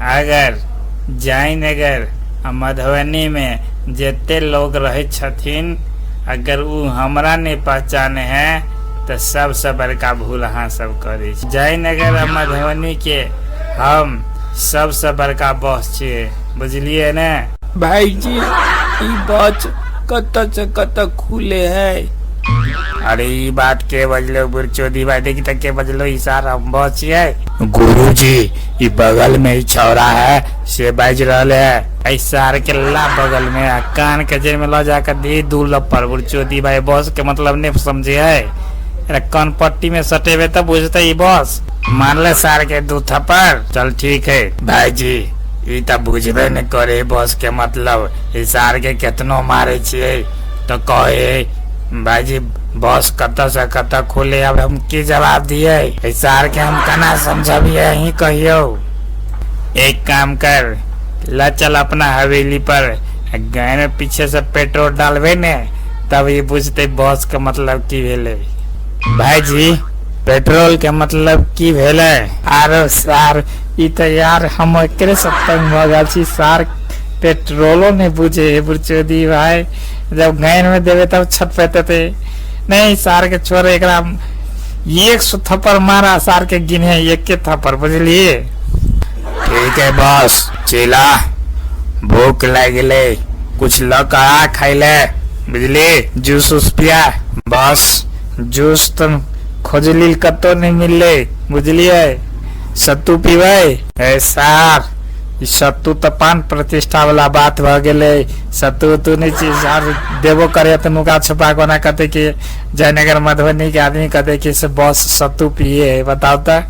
अगर जयनगर आ मधुबनी में जते लोग रहै छथिन, अगर उ हमरा नहीं पहचाने है तऽ सबसँ बड़का भूल अहाँ सब करै छी। जयनगर आ मधुबनी के हम सबसँ बड़का बॉस छियै, बुझलियै ने? भाईजी, ई बस कतऽ से कतऽ खुले है? अरे ई बात के बजलो बुरचोदी भाई, देखी तक के बजलो ई सार हम बॉस छियै। गुरुजी, ई बगल में ई छौड़ा है से बाजि रहल है। एहि सार के ला बगल में आ कान के जेब में ल जाकर दे दू लप्पर। बुरचोदी भाई बॉस के मतलब नहीं समझे है, अरे कान पट्टी में सटेबे तब बुझते ई बॉस। मारले सार के दू थप्पड़। चल ठीक है भाईजी, ई त बुझबे नहीं करे बॉस के मतलब। ई सार के केतनो मारे छियै तो कहे भाईजी बॉस कतऽ से कतऽ खुले। अब हम की जवाब दिए ई सार के, हम केना समझबिए, अहीं कहियो। एक काम कर, ल चल अपना हवेली पर, गाय में पीछे से पेट्रोल डालबे ने तब ये बुझते बॉस के मतलब की भेलै। भाईजी पेट्रोल के मतलब की भेलै? आरो सार, ई तऽ यार हम एकरे से तंग भऽ गेल छी। सार पेट्रोलो नहीं बुझे है बुरचोदी भाई, जब गायन में देवे तब छत पे नहीं। सार के छोरे, एकरा 100 थप्पड़ मारा सार के, गिने एक के थप्पड़, बुझलिए? ठीक है बॉस। चेला, भूख लग गेलै, कुछ ल के आ खाइले, बुझली? जूस उस पिया। बस जूस तो खोजली कतौ नहीं मिलले, बुझलिए? सत्तू पीबै? ए सार, ई सत्तू तऽ पान प्रतिष्ठा वाला बात भऽ गेलै। सत्तू उत्तू नहि छी सार, देबो करे तऽ नुका छुपा कोना कहते कि जयनगर मधुबनी के आदमी कहते कि से बस सत्तू पिए है। बताओ तऽ,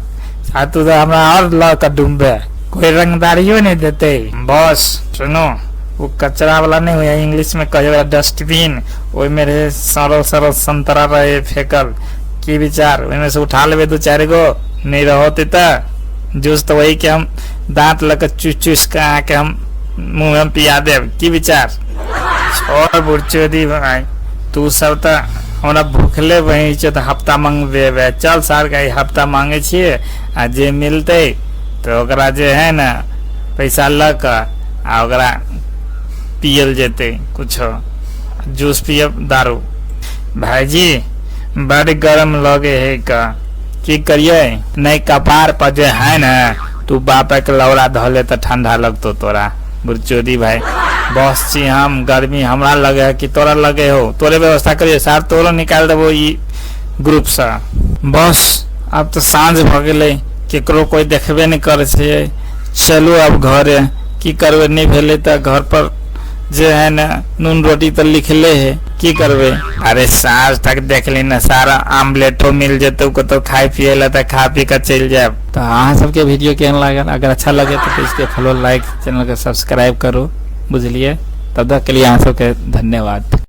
आ तू तऽ हमरा और लऽ कऽ डूबे, कोई रंगदारियो नहीं देते। बस सुनो, वो कचरा वाला नहीं हुआ, इंग्लिश में कहे वाला डस्टबिन, ओहिमे रहे सड़ल सड़ल संतरा रहे फेकल। की विचार, ओहिमे से उठा लेबै दू चारि गो? नहीं रहते तऽ जूस तऽ वही के हम दांत लऽ के चूस चूस के अहाँके हम मुँह में पिया देब। की विचार? छोड़ बुरचोदी भाई, तू सब तऽ हमरा भूखले बही छै तऽ हफ्ता मंगबेबे। चल सार के हफ्ता मांगे छियै, आ जे मिलतै तऽ ओकरा जे है ने पैसा लऽ कऽ आ ओकरा पियल जेतै, कुछो जूस पियब दारू। भाईजी बड़ गरम लगे है का, की करिए? नहीं कपार पर जे है ने तू बाप के लौड़ा धले तऽ ठंडा लगतो तोरा। बुरचोदी भाई, बस छी हम, गर्मी हमरा लगे है कि तोरा लगे हो? तोरे व्यवस्था करिए सार, तोरो निकाल देबो ई ग्रुप से। बस आब तऽ साँझ भऽ गेलै, केकरो कोई देखबे नहि करै छै। चलू आब घरे, की करबै? नहि भेलै तऽ घर पर जे है ने नून रोटी तऽ लिखले है, की करबै? अरे साँझ तक देख ली ने, सारा आमलेटो मिल जेतौ कतौ खाय पिए ला तऽ खा पी कऽ चलि जायब। तऽ अहाँ सबके वीडियो केहन लागल? अगर अच्छा लगे तऽ पेज के फॉलो, लाइक, चैनल के सब्सक्राइब करू, बुझलिए? तब तक के लिए अहाँ सबके धन्यवाद।